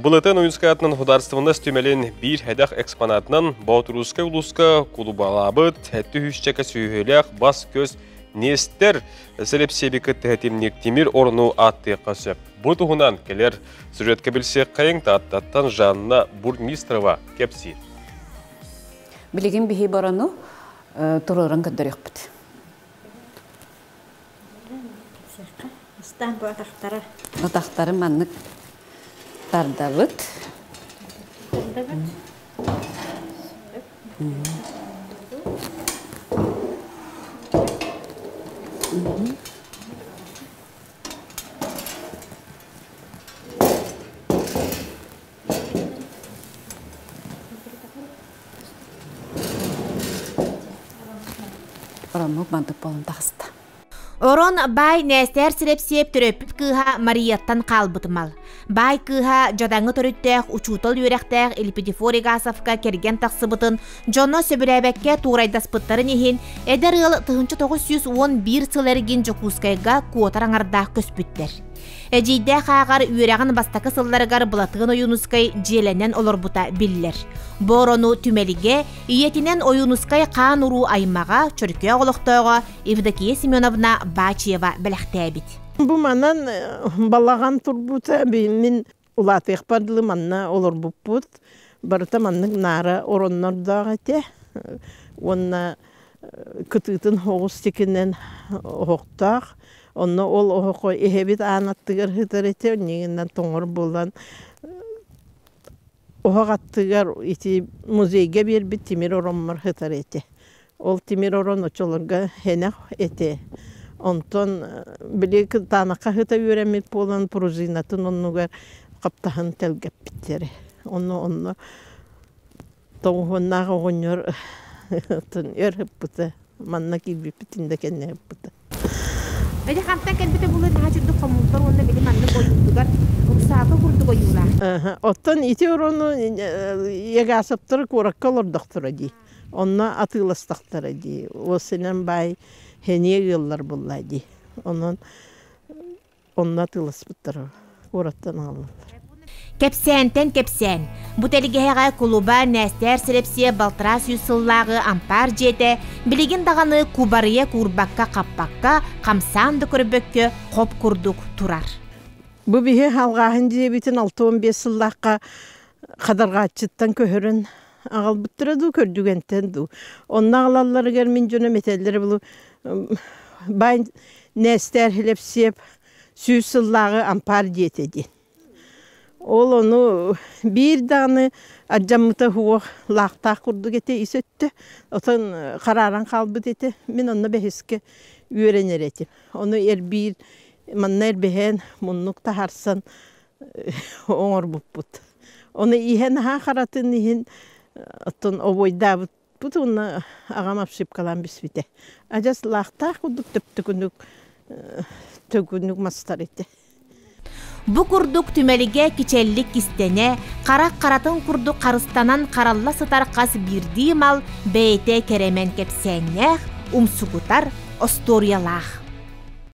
Былатын Ойуунскай аатынан судаарыстыбаннас түмэлин биир сэдэх экспонатынан Боотурусскай улууска кулубалаабыт 700 сүөһүлээх бас-көс Нестер Селепсиэби кытта тимник тимир орну ааттыахха сөп. Бу туһунан кэлэр сюжетка билсиэххэйиҥ Тааттаттан Жанна Бурмистрова кэпсиир. Билигин биһи борону туруоран көрдөрүөхпүт. Ыстаан бу атахтара. Атахтары маннык тардабыт. Тардабыт. Ороннук мантык буолан таҕыста. Орон баай Нээстээр Силэпсиэп төрөппүт кыыһа Марияттан хаалбыт мал. Баай кыыһа дьадаҥы төрүттээх учуутал үөрэхтээх Елпидифор Егасовка кэргэн тахсыбытын дьоно сөбүлээбэккэ туурайдаспыттарын иһин эдэр ыал 1911 сыл эргин Дьокуускайга куотар аҥардаах көспүттэр. Эдьиийдээх ааҕар үөрэҕин бастакы сылларыгар Былатыан Ойуунускай дьиэлэнэн олорбута биллэр. Бу орону түмэлигэ ийэтинэн Ойуунускай хаан-уруу аймаҕа, Чөркөөх олохтооҕо Евдокия Семеновна Бачьева бэлэхтээбит. Бу манан балаҕан турбута мин улаатыахпар дылы манна олорбуппут. Барыта маннык наара ороннордоох этэ. Уонна кытыытын оҕус тикинэн оһохтоох. Онно ол оһоххо эһэбит аан аттыгар сытар этэ, онньугунан тоҥор буолан оһох аттыгар ити музейга биэрбит тимир ороммор сытар этэ. Ол тимир орон оччолорго сэнэх этэ. Онтон били кытаанахха сыта үөрэммит буолан пружинатын оннугар хаптаһын тэлгэппиттэрэ. Онно онно тоҕуһуоннаах оҕонньор өр ыппыта. Манна киирбиппитин да кэннэ ыппыта. Эти хантан кэлбитэ буолуой наһаа чуддук хомултар уонна били маннык ойуутугар русака курдук ойуулаах. Оттон ити орону Егасовтар куоракка олордохторо дии. Онно атыыластахтара дии. Уосинан баай хэниэ ыаллар булла дии. Онон онно атыыласпыттара куораттан аҕаллылар. Кэпсээнтэн кэпсээн. Бу тэлгэһэҕэ кулуба Нээстээр Силэпсиэ балтараа сүүс сыллааҕы ампаар дьиэтэ билигин даҕаны кубарыйа куурбакка-хаппакка, хамсаан да көрбөккө хоп курдук турар. Бу биһи халҕааһын дьиэбитин 65 сыллаахха хадарҕааччыттан көһөрөн аҕалбыттара дуу, көрдүгэнтэн дуу. Онно аҕалалларыгар мин дьонум этэллэрэ булу баай Нээстээр Хилэпсиэп сүүс сыллааҕы ампаар дьиэтэ диэн. Ол ону биир даҕаны ардьаммыта уһуох лаахтаах курдук этэ ис өттө. Отон харааран хаалбыт этэ. Мин онно бэһискэ үөрэнэр этим. Ону эрбиир манна эрбэһэн муннук таһаарсан оҥорбуппут. Ону иһэн аһаа харатын иһин оттон обуойдаабыт Бут уонна аҕам обшивкалаан бүспүтэ. Адьас лаахтаах курдук төптөкүнүк төгүнүк мастар этэ. Бу курдук түмэлигэ кичэллик кистэнэ, харах харатын курдук харыстанан харалла сытар хас биирдии мал бэйэтэ кэрэмэн кэпсээннээх, умсугутар остуоруйалаах.